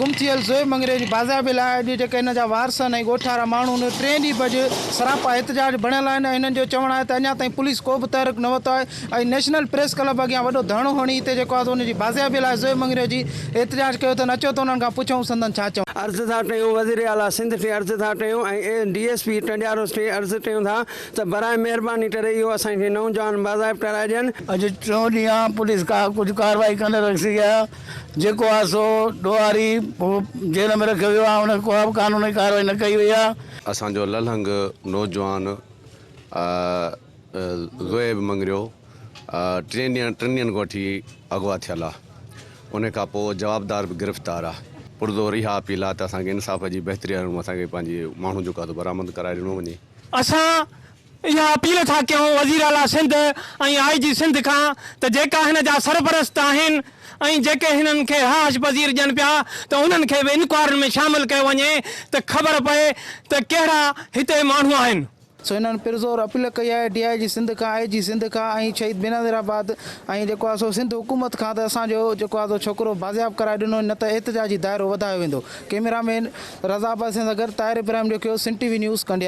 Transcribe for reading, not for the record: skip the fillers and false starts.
گم ٿيل زويب مڱريو جي بازيابي لاء اڄ جيڪي هن جا وارثن ۽ ڳوٺارا ماڻهو ان ٽئين ڏينهن به اڄ سراپا احتجاج بڻيل آهن ۽ هنن جو چوڻ آهي ته اڃا تائين پوليس ڪو به تحرڪ نه ورتو آهي ۽ نيشنل پريس ڪلب اڳيان وڏو ڌرڻو هڻي هتي جيڪو آهي سو ان جي بازيابي لاء زويب مڱريو جي احتجاج ڪيو اٿن اچو ته انهن کان پڇون سندن ڇا چوڻ عرض ٿا ڪيون وزير اعليٰ سنڌ کي عرض ٿا ڪيون ۽ ڊي ايس پي ٽنڊياروس کي عرض ڪيون ٿا ته براء مهرباني ڪري اهو اسان کي نوجوان بازياب ڪرائي ڏين. اڄ ٽيون ڏينهن آ پوليس ڪا ڪجهه ڪارروائي ڪندي رکي آ جيڪو آ سو ڏوهاري جيل ۾ رکيو ويو آ ان کي ڪا به قانوني ڪارروائي نه ڪئي وئي آ. اسان جو للهنگ نوجوان زويب مڱريو ٽين ڏينهن ٽن ڏينهن کان وٺي اغوا ٿيل آ ان کان پوء جوابدار به گرفتار آ پرزور اها اپيل آ ته اسان کي انصاف جي بهتري اسان کي پنهنجي ماڻهو جيڪو آ سو برآمد ڪرائي ڏنو وڃي. اسان اها اپيل ٿا ڪيون وزير اعليٰ سنڌ ۽ آء جي سنڌ کان ته جيڪا هن جا سرپرست آهن ۽ جيڪي هنن کي رهائش پذير ڏين پيا ته انهن کي به انڪوائرين ۾ شامل ڪيو وڃي ته خبر پئي ته ڪهڙا هتي ماڻهو آهن. سو هنن پرزور اپيل ڪئي آهي ڊي I جي سنڌ کان آء جي سنڌ کان ۽ شهيد بينظير آباد ۽ جيڪو آهي سو سنڌ حڪومت کان ته اسان جو جيڪو آهي سو ڇوڪرو بازياب ڪرائي ڏنو نه ته احتجاجي دائرو وڌايو ويندو ڪئميرا مين رضا عباسي سان گڏ Tahir Ibrahim Jokhio Sindh T V news Kandiaro.